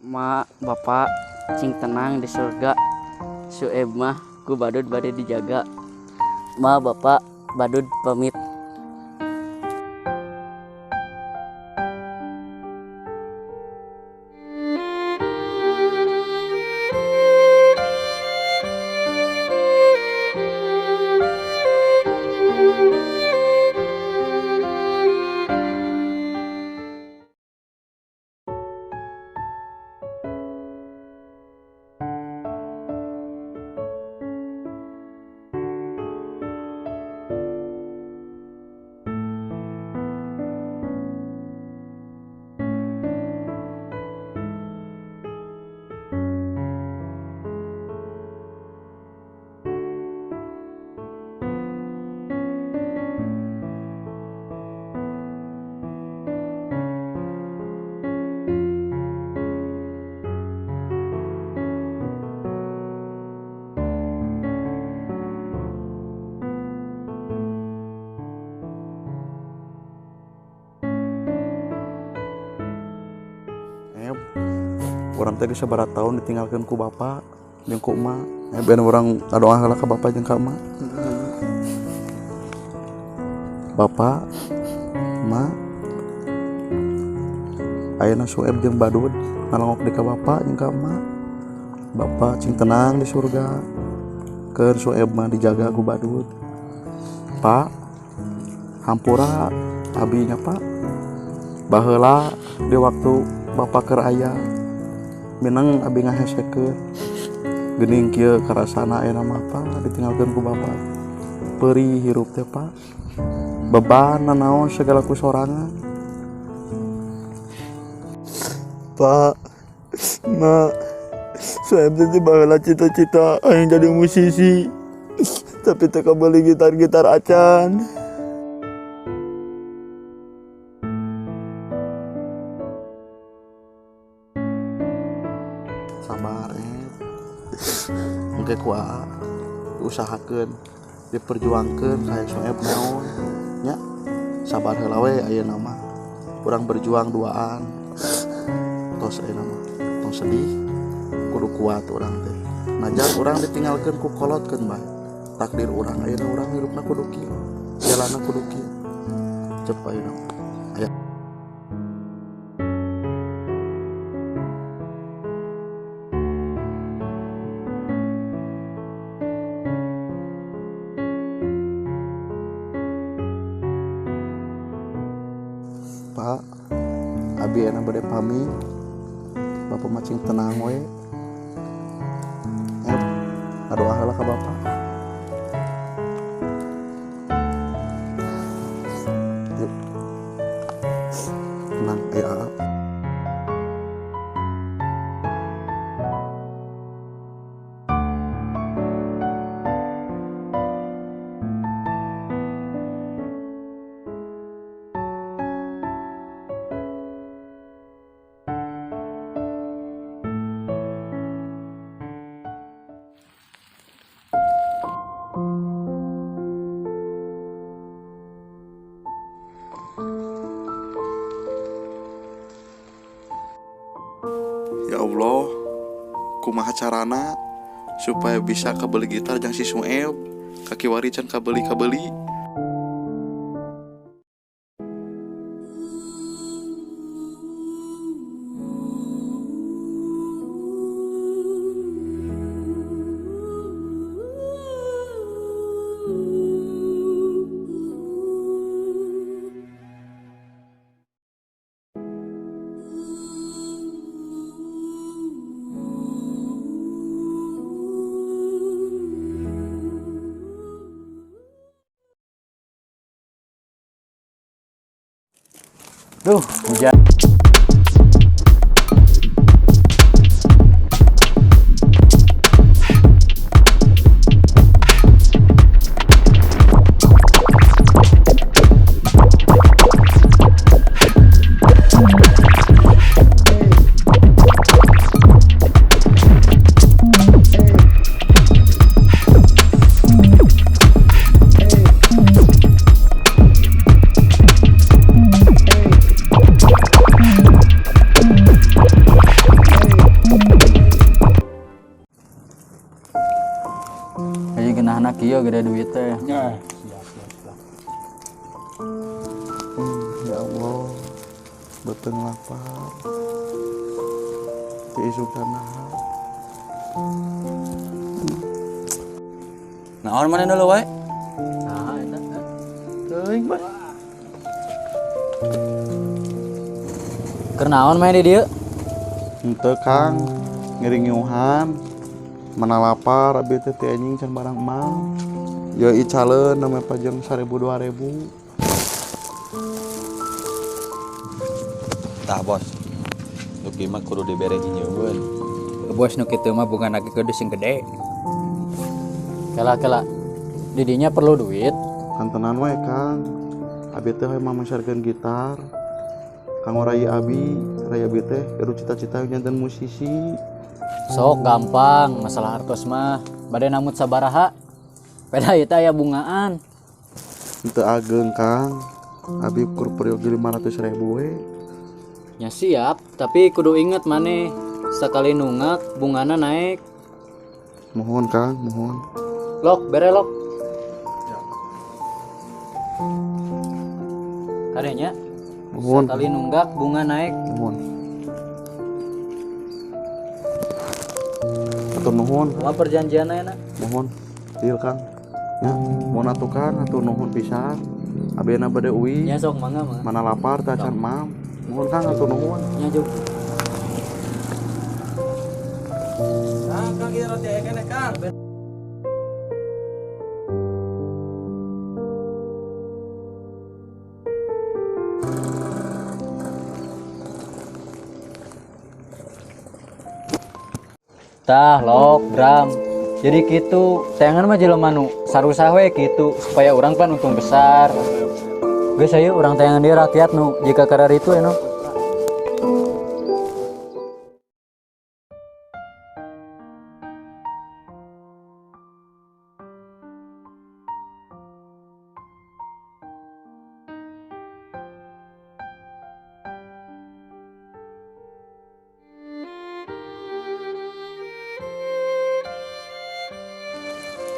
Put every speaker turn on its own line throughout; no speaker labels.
Ma, Bapak, cing tenang di surga. Sueb mah ku Badud bade dijaga. Ma, Bapak, Badud pamit.
Urang teh geus sabaraha tahun ditinggalkeun ku bapak jeung ku emak. Ben urang ngadoa heula ka bapak jeung ka emak. Bapak, emak, ayeuna Sueb jeung Badud ngalongok di ka bapak jeung ka emak. Bapak cing tenang di surga. Keur Sueb mah dijaga ku Badud. Pak, hampura abi nya Pak. Baheula di waktu bapak keur aya minang abi ngahesekeun geuning kieu karasana ayeuna mah Pak ditinggalkeun ku bapak. Perih hirup teh Pak, beban nanaon segala ku sorangan.
Pak, Ma, saya teh baheula cita-cita hayang jadi musisi, tapi teu kabeli gitar-gitar acan.
Sabar, engke ku aa diusahakeun, diperjuangkeun hayang Sueb naon nya. Sabar heula we ayeuna mah. Urang berjuang duaan. Tos ayeuna mah tong sedih, kudu kuat urang teh. Najan urang ditinggalkeun ku kolotkeun bae. Takdir urang ayeuna urang hirupna kudu kieu, jalanna kudu kieu. Cep ayeuna mah. Aya. Pak, abi ayeuna bade pamit. Bapak mah cing tenang we. Ngadoa heula ka bapak. Yuk. Tenang, ayo aa. Ya Allah, kumaha carana supaya bisa kabeli gitar jang si Sueb, kakiwari can kabeli-kabeli.
Duh, hujan.
teh.
Ya, siap siap siap.
Ya Allah, beuteung lapar. Ti isuk tanah.
Naon maneh dulu wae?
Nah, eta.
Teuing, Bos.
Keur naon main di dieu?
Henteu, Kang. Ngiring-ngiuhan. Mana lapar abi teh ti anjing can barang emang. Ya icaleun namanya pajang 1000 2000.
Tah bos. Nu kieu mah kudu dibere inyeun.
Bos nu kitu mah bunga lagi kudu sing gede.
Kela kela. Didinya perlu duit.
Kantenan we, Kang. Abi teh hoyong mamasarkeun gitar. Kang rai abi, rai abi teh gaduh cita-cita janten musisi.
Sok gampang masalah artos mah. Bade namut sabaraha. Beda ieu teh aya bungaan.
Henteu ageng, Kang. Abi kur peryogi 500.000 we.
Ya siap, tapi kudu inget maneh sekali nunggak bungana naik.
Mohon, Kang, mohon.
Lok, bere lok. Kadenya.
Mohon.
Sekali nunggak bunga naik.
Mohon. Atur nuhun.
Kumaha perjanjianna enak?
Mohon. Deal, Kang. Ya, mohon atuh Kang, atur nuhun pisan. Abena bade uwi.
Ya sok mangga mangga.
Mana lapar teh acan mam. Mohon Kang, atur nuhun.
Ya juk.
Kang, Kang ieu roti aya keneh, Kang.
Tah lok Bram. Jadi gitu, tayangan mah jelema nu sarusah we gitu supaya urang pan untung besar. Geus ayo urang tayangan dia rakyat nu jika karar itu eno.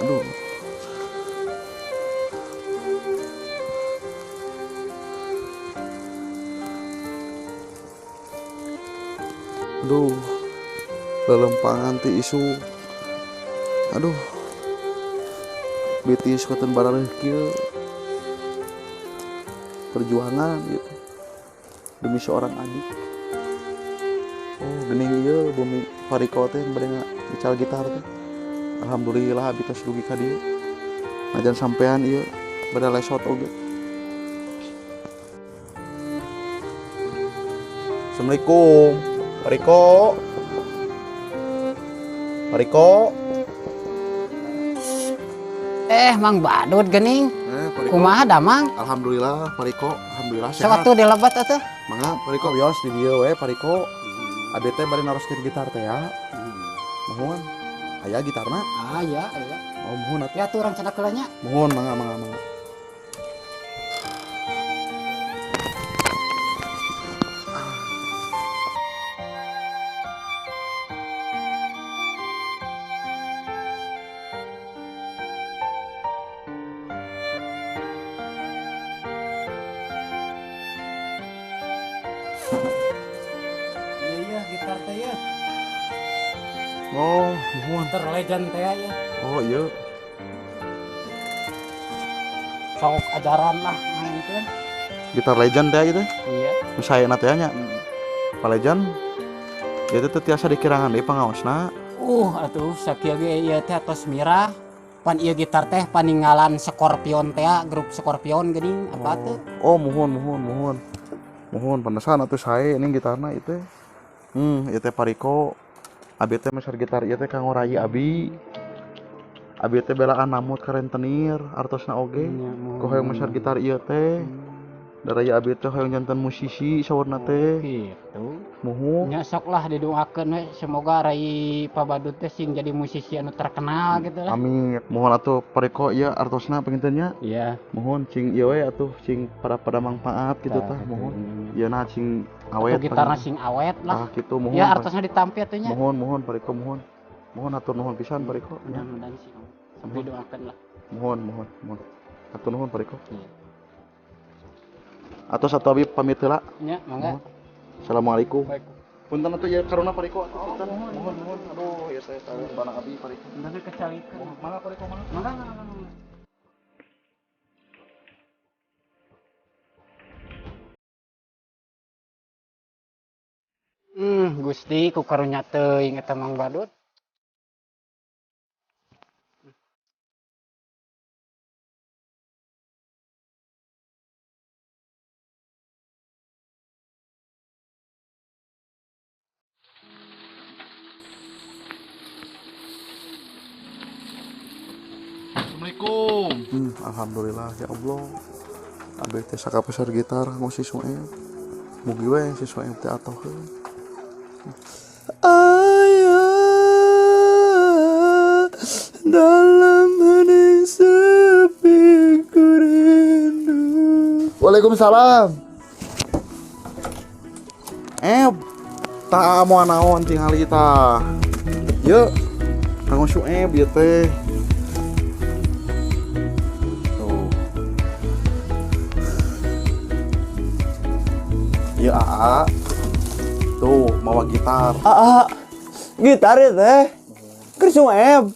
Aduh. Aduh. Lelempangan ti isu. Aduh. Betis koten barareuh kieu. Perjuangan gitu. Demi seorang adik. Oh, geuning ieu bumi Pariko teh bade ngical gitar teh. Alhamdulillah abi tos dugi ka dieu. Najan sampean ieu bada lesot oge. Assalamualaikum. Pariko. Pariko.
Mang Badut geuning.
Pariko.
Kumaha damang?
Alhamdulillah Pariko, alhamdulillah sehat.
Sewaktu dilebat atuh.
Mangga Pariko wios di dieu we Pariko. Abi teh bade naroskeun gitar teh ya. Mohon. Aya gitarna?
Aya, aya.
Oh, mohon atuh.
Ya atuh urang cenah heula nya.
Mohon mangga mangga mangga.
Iya, iya, gitar teh ya.
Oh, mohon.
Gitar legend teh ya.
Oh, iya.
Sok ajaran lah mainkeun.
Gitar legend teh gitu.
Iya.
Nu saena teh nya. Pak legend. Ieu teh tiasa dikirangan deui pangaosna.
Atuh sakieu ge ieu teh atos mirah. Pan ieu gitar teh paninggalan Scorpion teh, grup Scorpion geuning apa teh?
Oh, mohon mohon mohon. Mohon pantesan atuh sae ini gitarna ieu teh. Ieu teh Pariko. Abi teh meser gitar ieu teh kanggo rai abi. Abi teh belaan namut ka rentenir artosna oge. Ku hoyong meser gitar ieu teh. Da rai abi teh hoyong janten musisi saurna teh.
Gitu.
Muhun.
Nya sok lah didoakeun we semoga rai Pak Badut teh sing jadi musisi anu terkenal gitu lah.
Amin. Mohon atuh Pariko ieu artosna panginten nya.
Iya.
Mohon cing ieu we atuh cing pada mangpaat gitu tah mohon. Ieu na cing awet.
Atuh gitarna sing awet lah.
Tah kitu mohon.
Ya artosna ditampi atuh nya.
Mohon mohon Pariko mohon. Mohon atur nuhun pisan Pariko.
Mudah-mudahan sing sampai doakeun lah.
Mohon, mohon, mohon. Hatur nuhun, Pak Riko. Atau satu abi pamit heula.
Nya, mangga.
Assalamualaikum. Punten atuh ya karuna Pak Riko atuh punten. Mohon, mohon. Aduh, ya saya tahu bana abi Pak Riko.
Mangga kecalikeun.
Mangga Pak Riko, mangga.
Mangga, mangga, mangga. Gusti ku karunya teuing eta Mang Badut.
Assalamualaikum. Alhamdulillah ya Allah. Abi teh sakapesar gitar nggo si Sueb. Mugi we si Sueb teh atohkeun.
Ayah, dalam hening sepi ku rindu.
Waalaikumsalam. Tak mau naon tingali tah. Yeuh, kanggo Sueb ieu teh. Tuh. Ieu Aa. Tuh, mawa gitar.
Aa, gitar ya teh. Keur Sueb.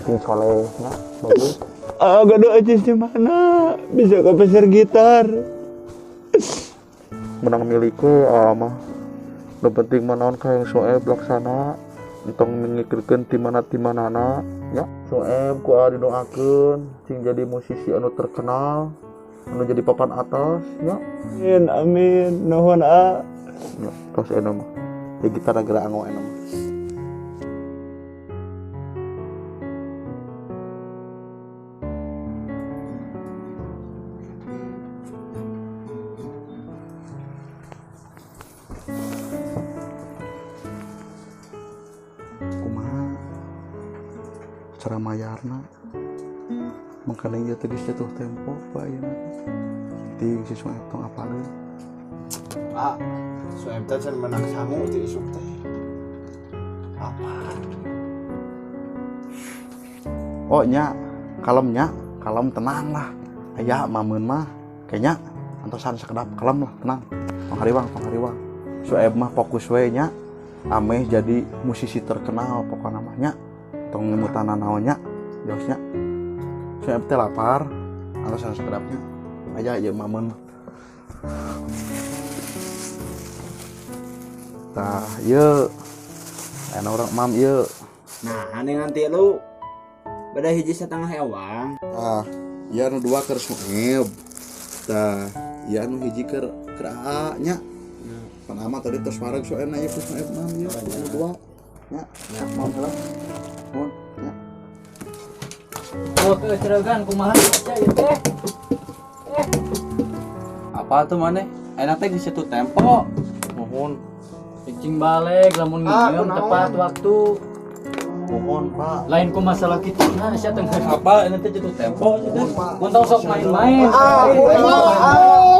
Sing soleh, nah, bagus.
Ah, gak ada aja di mana bisa ke pasar gitar.
Menang milike mah. Nu penting mah naon ka yang Sueb laksana. Entong mengikirkeun ti mana-timanana ya. Sueb ku aa didoakeun cing jadi musisi anu terkenal, anu jadi papan atas ya.
Amin, amin, nuhun a.
Ya, tos enak mah. Ya gitar geura anggo enak mah. Kumaha cara mayarna? Makanya ieu teh geus jatuh tempo pak ayeuna teh. Ting si Sueb tong apaleun.
Ah, Sueb teh can menang sangu ti isuk teh. Apa?
Oh nya, kalem nya, kalem tenang lah. Aya mameun mah kayaknya antosan sekedap kalem lah, tenang. Tong hariwang, tong hariwang. Sueb mah fokus we nya. Ameh jadi musisi terkenal pokokna mah nya. Tong ngemutana naon nya, josnya. Sueb teh lapar, antosan sekedapnya. Aya ieu mameun mah. Tah, ieu. Aya urang mam ieu.
Nah, aneh nganti lu. Beda hiji setengah ewang.
Ah, ieu anu dua keur Sueb. Tah, ieu anu hiji keur keur Aa nya. Pan ama tadi tos wareg soalna ieu keur Sueb mam ieu anu dua. Nya, nya mam heula. Nuhun, nya.
Oh, keceregan kumaha aja ieu teh. Apa tuh maneh? Enak teh geus jatuh tempo.
Mohon.
Cing balik lamun
Ah,
nginjem
kunaon?
tepat waktu.
Mohon, Pak.
Lain ku masalah kitu nah sia teh apa ini teh jatuh tempo sia teh.
Pak.
Mun tong sok main-main.
Ah, kunaon?